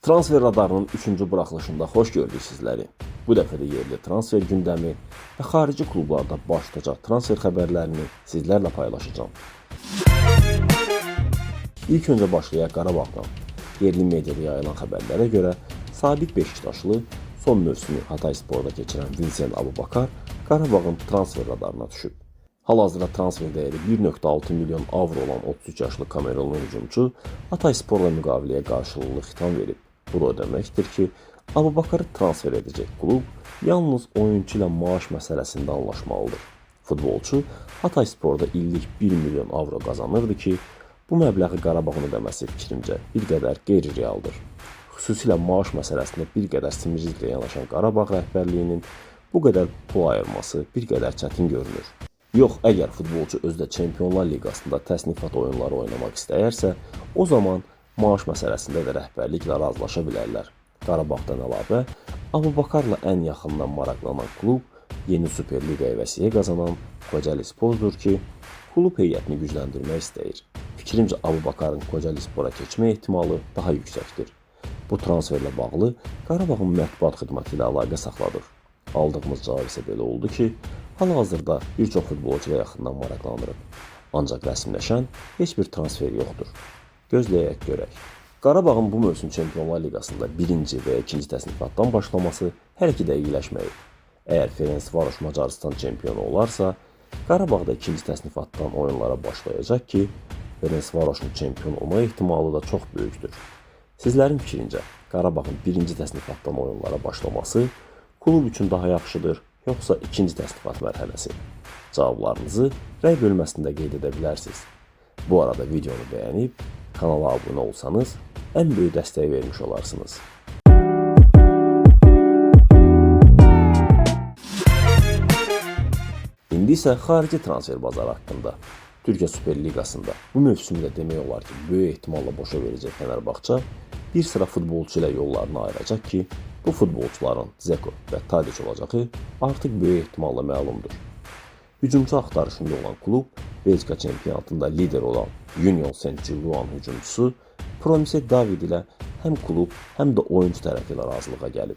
Transfer radarının 3-cü buraxılışında xoş gördük sizləri. Bu dəfə də yerli transfer gündəmi və xarici klublarda baş tutacaq transfer xəbərlərini sizlərlə paylaşacağam. İlk öncə başlayaq Qarabağdan. Yerli mediada yayılan xəbərlərə görə sabiq Beşiktaşlı son mövsümü Hataysporda keçirən Vincent Abubakar Qarabağın transfer radarına düşüb. Hal-hazırda transfer dəyəri 1.6 milyon avro olan 33 yaşlı Kamerunlu hücumçu Hataysporla müqaviləyə qarşılıqlı xitam verib. Bu da o deməkdir ki, Abubakarı transfer edəcək klub yalnız oyunçu ilə maaş məsələsində anlaşmalıdır. Futbolçu Hataysporda illik 1 milyon avro qazanırdı ki, bu məbləği Qarabağın ödəməsi fikrimcə bir qədər qeyri-realdır. Xüsusilə maaş məsələsində bir qədər simirliklə yanaşan Qarabağ rəhbərliyinin bu qədər pul ayırması bir qədər çətin görünür. Yox, əgər futbolçu özü də Çempionlar Liqasında təsnifat oyunları oynamaq istəyərsə, o zaman maaş məsələsində də rəhbərliklə razılaşa bilərlər. Qarabağdan əlavə, Abubakarla ən yaxından maraqlanan klub yeni Superliqaya vəsiqə qazanan Kocaelispordur ki, klub heyətini gücləndirmək istəyir. Fikrimcə Abubakarın Kocaelispora keçmə ehtimalı daha yüksəkdir. Bu transferlə bağlı Qarabağın mətbuat xidməti ilə əlaqə saxladıq. Aldığımız cavab isə belə oldu ki, hal-hazırda bir çox futbolçu ilə yaxından maraqlanırıq. Ancaq rəsmiləşən heç bir transfer yoxdur. Gözləyək görək. Qarabağın bu mövsüm Çempionlar Liqasında birinci və ikinci təsnifatdan başlaması hələ ki dəqiqləşməyib. Əgər Ferencvaroş Macarıstan çempionu olarsa, Qarabağ da ikinci təsnifatdan oyunlara başlayacaq ki, Ferencvaroşun çempion olma ehtimalı da çox böyükdür. Sizlərin fikrincə, Qarabağın birinci təsnifatdan oyunlara başlaması klub üçün daha yaxşıdır, yoxsa ikinci təsnifat mərhələsi? Cavablarınızı rəy bölməsində qeyd edə bilərsiniz. Bu arada videonu bəyənib kanala abunə olsanız ən böyük dəstəyi vermiş olarsınız. İndi isə xarici transfer bazarı haqqında. Türkiyə Süper Liqasında bu mövsümdə demək olar ki, böyük ehtimalla boşa verəcək Fenerbahçe bir sıra futbolçu ilə yollarını ayıracaq ki, bu futbolçuların Dzeko və Tadic olacağı artıq böyük ehtimalla məlumdur. Hücumçu axtarışında olan klub Belçika çempionatında lider olan Union Saint-Gilloise hücumçusu Promise David ilə həm klub, həm də oyunçu tərəfi ilə razılığa gəlib.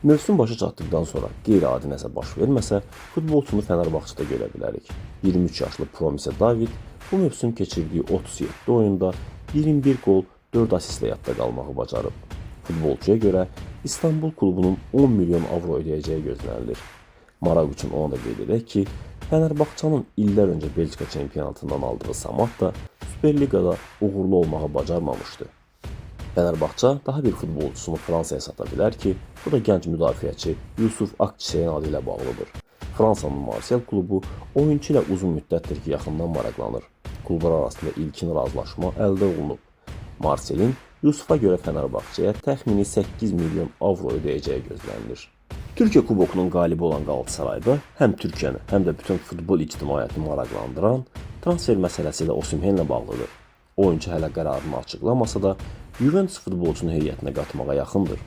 Mövsüm başa çatdıqdan sonra qeyri-adi nəsə baş verməsə, futbolçunu Fenerbahçe'də görə bilərik. 23 yaşlı Promise David bu mövsüm keçirdiyi 37 oyunda 21 qol, 4 asistlə yadda qalmağı bacarıb. Futbolçuya görə İstanbul klubunun 10 milyon avro ödəyəcəyi gözlənilir. Maraq üçün onu da qeyd edək ki, Fenerbahçe'nin illər öncə Belçika çempionatından aldığı Samat da Superliqada uğurlu olmağı bacarmamışdı. Fenerbahçe daha bir futbolçusunu Fransaya sata bilər ki, bu da gənc müdafiəçi Yusuf Akçiçəyin adı ilə bağlıdır. Fransanın Marsel klubu oyunçu ilə uzun müddətdir ki, yaxından maraqlanır. Klublar arasında ilkin razılaşma əldə olunub. Marselin Yusufa görə Fenerbahçe'yə təxmini 8 milyon avro ödəyəcəyi gözlənilir. Türkiyə Kubokunun qalibi olan Qalatasarayda həm Türkiyəni, həm də bütün futbol ictimaiyyətini maraqlandıran transfer məsələsi ilə Osimhenlə bağlıdır. Oyunçu hələ qərarını açıqlamasa da Juventus futbolçunu heyətinə qatmağa yaxındır.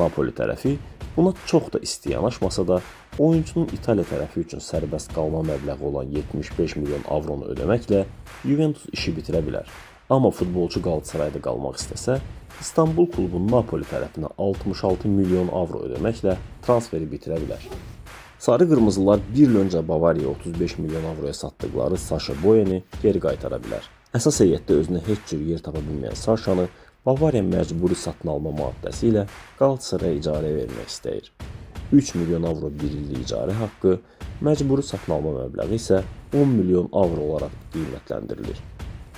Napoli tərəfi buna çox da isti yanaşmasa da oyunçunun İtaliya tərəfi üçün sərbəst qalma məbləği olan 75 milyon avronu ödəməklə Juventus işi bitirə bilər. Amma futbolçu Qalatasarayda qalmaq istəsə, İstanbul klubu Napoli tərəfinə 66 milyon avro ödəməklə transferi bitirə bilər. Sarı qırmızılar bir il öncə Bavariya 35 milyon avroya satdıqları Saşa Boyeni geri qaytara bilər. Əsas heyətdə özünə heç cür yer tapa bilməyən Saşanı Bavariya məcburi satın alma maddəsi ilə Qalatasaraya icarəyə vermək istəyir. 3 milyon avro bir illik icarə haqqı, məcburi satın alma məbləği isə 10 milyon avro olaraq qiymətləndirilir.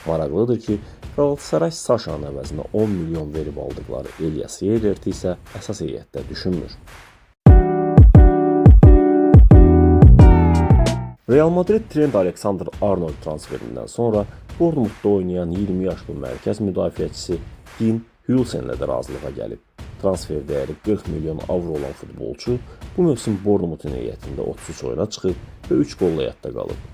Maraqlıdır ki, Qalatasaray Saşanın əvəzinə 10 milyon verib aldıqları Elias Yelerti isə əsas heyətdə düşünmür. Real Madrid Trent Alexander-Arnold transferindən sonra Bournemouth'da oynayan 20 yaşlı mərkəz müdafiəçisi Dean Huijsenlə də razılığa gəlib. Transfer dəyəri 40 milyon avro olan futbolçu bu mövsüm Bournemouth'un heyətində 33 oyuna çıxıb və 3 qolla yadda qalıb.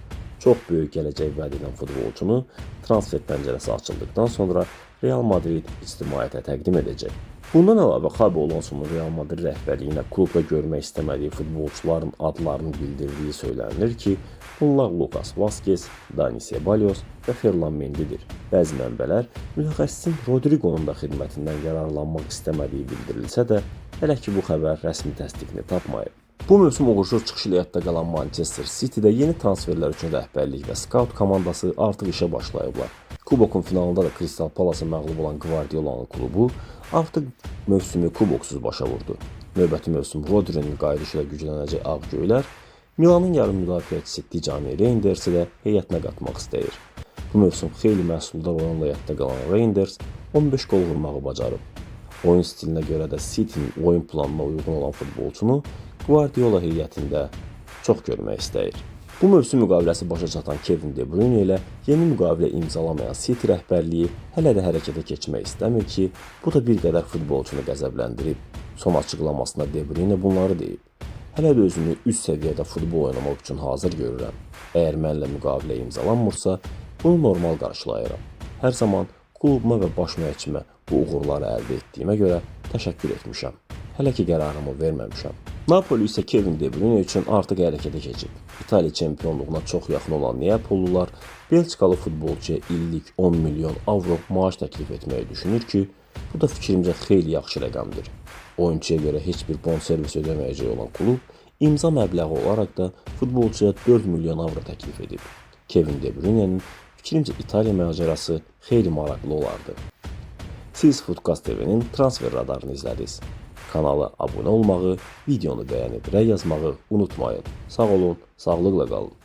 Çox böyük gələcək vəd edən futbolçunu transfer pəncərəsi açıldıqdan sonra Real Madrid ictimaiyyətə təqdim edəcək. Bundan əlavə Xabi Alonso'nun Real Madrid rəhbərliyinə klubda görmək istəmədiyi futbolçuların adlarını bildirdiyi söylənilir ki, bunlar Lucas Vazquez, Dani Ceballos və Ferland Mendy'dir. Bəzi mənbələr mütəxəssisin Rodrigo'nun da xidmətindən yararlanmaq istəmədiyi bildirilsə də, hələ ki bu xəbər rəsmi təsdiqini tapmayıb. Bu mövsüm uğursuz çıxış ilə yadda qalan Manchester City-də yeni transferlər üçün rəhbərlik və skaut komandası artıq işə başlayıblar. Kubokun finalında da Crystal Palace-a məğlub olan Guardiola'nın klubu artıq mövsümü kuboksuz başa vurdu. Növbəti mövsüm Rodri'nin qayıdışı ilə güclənəcək Ağ Göylər Milanın yarım müdafiəçisi Tijani Reijnders'i də heyətinə qatmaq istəyir. Bu mövsüm xeyli məhsuldar oyunla yadda qalan Reijnders 15 qol vurmağı bacarıb. Oyun stilinə görə də City-nin oyun planına uyğun olan futbolçunu Guardiola heyətində çox görmək istəyir. Bu mövsüm müqaviləsi başa çatan Kevin De Bruyne ilə yeni müqavilə imzalamayan City rəhbərliyi hələ də hərəkətə keçmək istəmir ki, bu da bir qədər futbolçunu qəzəbləndirib. Son açıqlamasında De Bruyne bunları deyib. Hələ də özümü üst səviyyədə futbol oynamaq üçün hazır görürəm. Əgər mənlə müqavilə imzalanmırsa, bunu normal qarşılayıram. Hər zaman klubuma və baş məşqçimə bu uğurları əldə etdiyimə görə təşəkkür etmişəm. Hələ ki qərarımı verməmişəm. Napoli isə Kevin De Bruyne üçün artıq hərəkətə keçib. İtaliya çempionluğuna çox yaxın olan Neapollular Belçikalı futbolçuya illik 10 milyon avro maaş təklif etməyi düşünür ki, bu da fikrimcə xeyli yaxşı rəqəmdir. Oyunçuya görə heç bir bonservis ödəməyəcək olan klub imza məbləği olaraq da futbolçuya 4 milyon avro təklif edib. Kevin De Bruyne'nin fikrimcə İtaliya macərası xeyli maraqlı olardı. Siz Footcast TV-nin transfer radarını izlədiniz. Kanala abunə olmağı, videonu bəyənib rəy yazmağı unutmayın. Sağ olun, sağlıqla qalın.